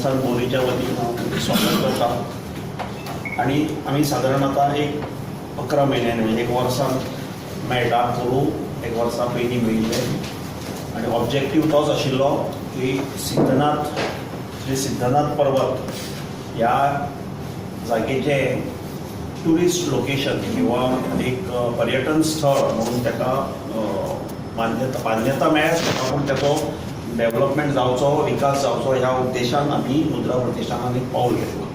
देवस्थान बोरीच्या वतीन हांव स्वागत करता. आनी आमी सादारण आतां एक 11 म्हयन्यांनी, म्हणजे एक वर्सान मेळटा. पोरूं एक वर्सा पयलीं मेळिल्ले आनी ऑब्जेक्टीव तोच आशिल्लो की सिद्धनाथ, श्री सिद्धनाथ पर्वत ह्या जागेचें ट्युरिस्ट लोकेशन किंवा एक पर्यटन स्थळ म्हणून ताका मान्यता मेळ्ळ्याच ताका, पूण ताचो डेव्हलपमेंट जावचो, विकास जावचो ह्या उद्देशान आमी मुद्रा प्रतिष्ठानान एक पावल घेतलां.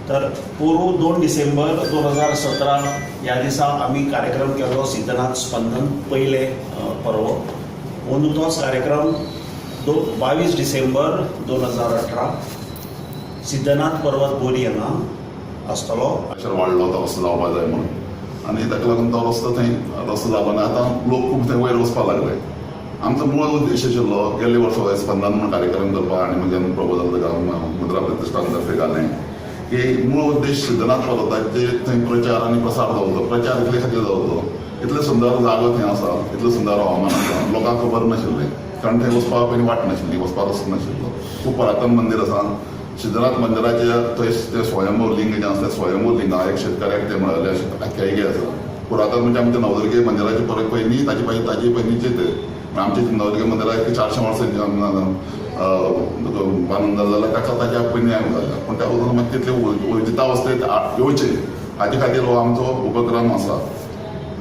तर पोरूं 2 डिसेंबर 2017 ह्या दिसा आमी कार्यक्रम केलो, सिद्धनाथ स्पंदन पयले पर्व. अंदू तोच कार्यक्रम 22 डिसेंबर 2018 सिद्धनाथ पर्वत बोरी हांगा आसतलो. प्रेशर वाडलो, तो रस्तो जावपा जाय म्हणून. आनी ताका लागून तो रस्तो, थंय रस्तो जालो आनी आतां लोक खूब थंय वयर वचपाक लागले. आमचो मूळ उद्देश आशिल्लो, गेल्ले वर्सा स्पंदन म्हणून कार्यक्रम करपाक आनी मागीर आमी प्रपोजल ताका मुद्रा प्रतिष्ठान तर्फे घालें की मूळ उद्देश सिद्धनाथ पर्वताचे थंय प्रचार आनी प्रसार जावचो. प्रचार इतले खातीर जावचो, इतलो सुंदर जागो थंय आसा, इतलो सुंदर हवामान आसा, लोकांक खबर नाशिल्लें, कारण थंय वचपाक पयलीं वाट नाशिल्ली, वचपाक रस्तो नाशिल्लो. खूब पुरातन मंदीर आसा. सिद्धनाथ मंदिराचे थंय ते स्वयंभू लिंग जें आसा, ते स्वयंभू लिंग एक शेतकऱ्याक ते मेळिल्लें अशें आख्यायिका आसा. पुरातन म्हणजे आमच्या नवदुर्गे मंदिराचे परत पयलीं, ताचे पयलीं, ताचे पयलींचे ते. आमच्या नवदुर्गे मंदिराक 400 वर्सां बांदून जाल्यार ताका ताच्या पयलीं जाल्या, पूण त्या वचून मागीर तितले उर्जिता अवस्थेत येवचे हाचे खातीर हो आमचो उपक्रम आसा.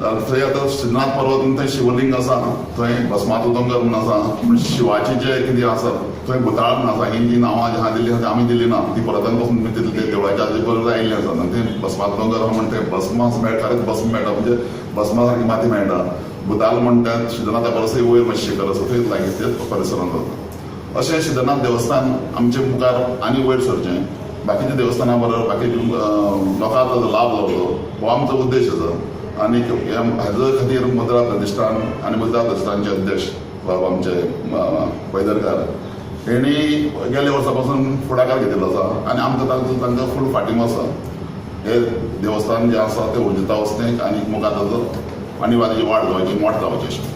जाल्यार थंय आतां सिद्धनाथ पर्वत म्हणून थंय शिवलिंग आसा, थंय भस्माचो दोंगर म्हणून आसा, पूण शिवाची जे कितें आसा, थंय भुताळ म्हणून आसा. ही जी नांवां जी आहा दिल्ली आसा ती आमी दिली ना, ती परतान पासून तितले देवळाच्या आजी बरोबर आयिल्ली आसा. आनी ते भस्माचो दोंगर आहा म्हण ते भस्म मेळटा, खरेंच भस्म मेळटा, म्हणजे भस्मा सारकी माती मेळटा. भुताल म्हणटात सिद्धनाथा परसय वयर मातशें शिखर आसा, थंय लागीं ते परिसरांत जाता. अशें सिद्धनाथ देवस्थान आमचे मुखार आनी वयर सरचें, बाकीच्या देवस्थानां बरोबर बाकीच्या लोकांक ताजो लाभ जावचो हो आमचो उद्देश आसा. आनी हाजे खातीर मुद्रा प्रतिष्ठान आनी मुद्रा प्रतिष्ठानचे अध्यक्ष बाब आमचे पैदरकार हेणी गेल्या वर्सा पासून फुडाकार घेतिल्लो आसा आनी आमकां तांचो तांकां फूल फाटींग आसा. हे देवस्थान जें आसा तें उर्जिता अवस्थेक आनी मुखार ताजो आनी ताजी वाड जावची, मोठ जावची अशें.